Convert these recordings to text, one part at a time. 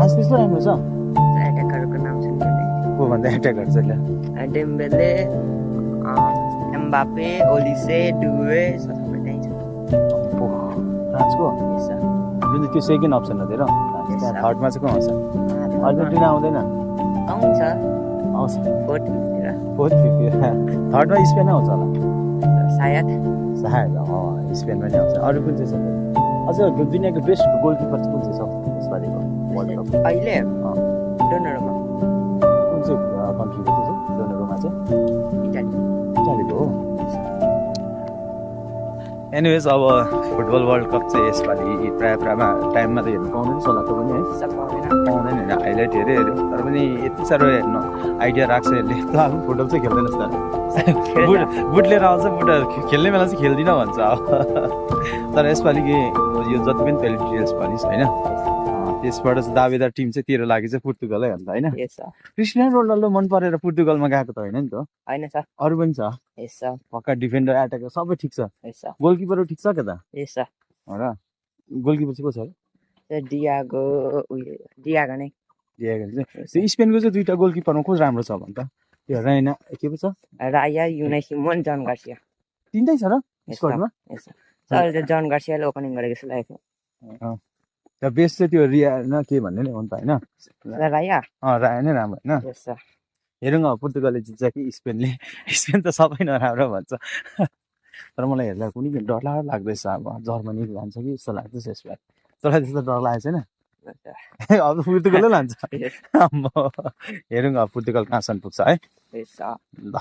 France त्यस्तो राम्रो छ एट्याकरको नाम सुन्नु को भन्दा एट्याकहरू चाहिँ ल्या नि डेम्बेले एम्बापे ओलिसे डुवे सबै त्यही छ फ्रान्सको Yes, sir. जुन त्यो सेकेन्ड अप्सन हो तेरो Yes, sir. थर्डमा चाहिँ को आउँछ अर्जेन्टिना आउँदैन आउँछ आउँछ भोटतिर बहुत थर्डमा स्पेन आउँछ होला सायद सायद स्पेनमा नि आउँछ अरू कुन चाहिँ छ अझ दुनियाँको बेस्ट गोलकिपर चाहिँ कुन चाहिँ छ यसपालिको वर्ल्ड कप अहिले डोनरमा कुन चाहिँ कन्ट्रीको चाहिँ डोनरोमा चाहिँ इटाली इटालीको हो एनिवेज अब फुटबल वर्ल्ड कप चाहिँ यसपालि प्रायः टाइममा त हेर्नु पाउँदैन सल्लाह पनि है सब पाउँदैन पाउँदैन होइन हाइलाइट हेऱ्यो तर पनि यति साह्रो हेर्नु आइडिया राख्छ यसले त अब फुटबल चाहिँ खेल्दैनस् त बुट लिएर आउँछ बुट खेल्ने बेला चाहिँ खेल्दिनँ भन्छ अब तर यसपालि यो जति पनि टेलिटियल्स भनिस् होइन त्यसबाट चाहिँ दावेदार टिम चाहिँ तेरो लागि चाहिँ पोर्तुगलै हो नि त होइन यस सर क्रिस्टियानो रोनाल्डो मन परेर पोर्तुगलमा गएको त होइन नि त होइन सर अरू पनि छ यस सर पक्का डिफेन्डर एट्याकर सबै ठिक छ यस सर गोलकिपरहरू ठिक छ के त यस सर हो र गोलकिपर चाहिँ को छ डियागो नै त्यो स्पेनको चाहिँ दुईवटा गोलकिपरमा को राम्रो छ भने त त्यो राइना के पो छ राया युनाइसिमोन जन गार्सिया तिनटै छ र यस स्क्वाडमा सर यस सर अहिले त जन गार्सियाले ओपनिङ गरेको जस्तो लागेको त्यो बेस्ट चाहिँ त्यो रिया न के भन्ने नै हो नि त होइन राया राया नै राम्रो होइन यस सर हेरौँ अब पोर्तुगलले जित्छ कि स्पेनले स्पेन त सबै नराम्रो भन्छ तर मलाई हेर्दा कुनै डर लाग्दैछ अब जर्मनी लान्छ कि जस्तो लाग्दैछ यसबार तँलाई त्यस्तो डर लागेको छैन अब पोर्तुगलै लान्छ हेरौँ अब पोर्तुगल कहाँसम्म पुग्छ है यस सर ल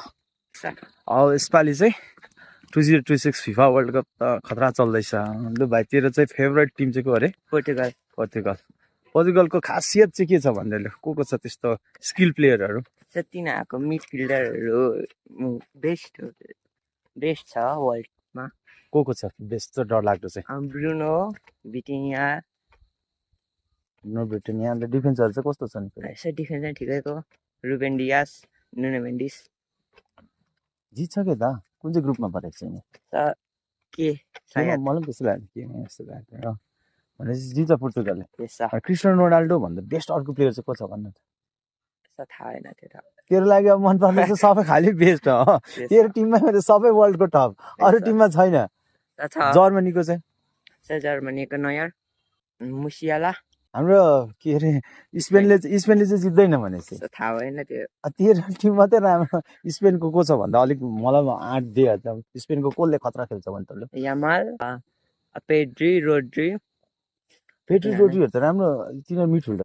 अब यसपालि चाहिँ 2026 फिफा वर्ल्ड कप त खतरा चल्दैछ ल भाइ तेरो चाहिँ फेभरेट टिम चाहिँ को अरे पोर्तुगल पोर्तुगलको खासियत चाहिँ के छ भन्दै को छ त्यस्तो स्किल प्लेयरहरू तिनीहरूको मिडफिल्डरहरू बेस्ट छ वर्ल्डमा को छ बेस्ट चाहिँ डर लाग्दो चाहिँ ब्रुनो भिटिनिया नो ब्रिटेनिया अन्त डिफेन्सहरू चाहिँ कस्तो छ नि यसो डिफेन्स चाहिँ ठिकैको रुबेन डियास नुनो मेन्डिस जित्छ के त कुन चाहिँ ग्रुपमा परेको छ के मलाई पनि त्यस्तो लाग्यो के यस्तो लाग्यो भनेपछि जित्छ पोर्तुगलले यस क्रिस्टियानो रोनाल्डो भन्दा बेस्ट अर्को प्लेयर चाहिँ को छ भन्नु त थाहा होइन त्यो त तेरो लागि अब मन पर्ने चाहिँ सबै खालि बेस्ट हो तेरो टिममा सबै वर्ल्डको टप अरू टिममा छैन जर्मनीको चाहिँ जर्मनीको नयार मुसियाला हाम्रो के अरे स्पेनले चाहिँ जित्दैन भनेपछि थाहा भएन त्यो तेरो टिम मात्रै राम्रो स्पेनको को छ भन्दा अलिक मलाई 8 दिए स्पेनको कसले खतरा खेल्छ भने त यामाल पेड्री रोड्री रोड्रीहरू त राम्रो तिनीहरू मिडफिल्डर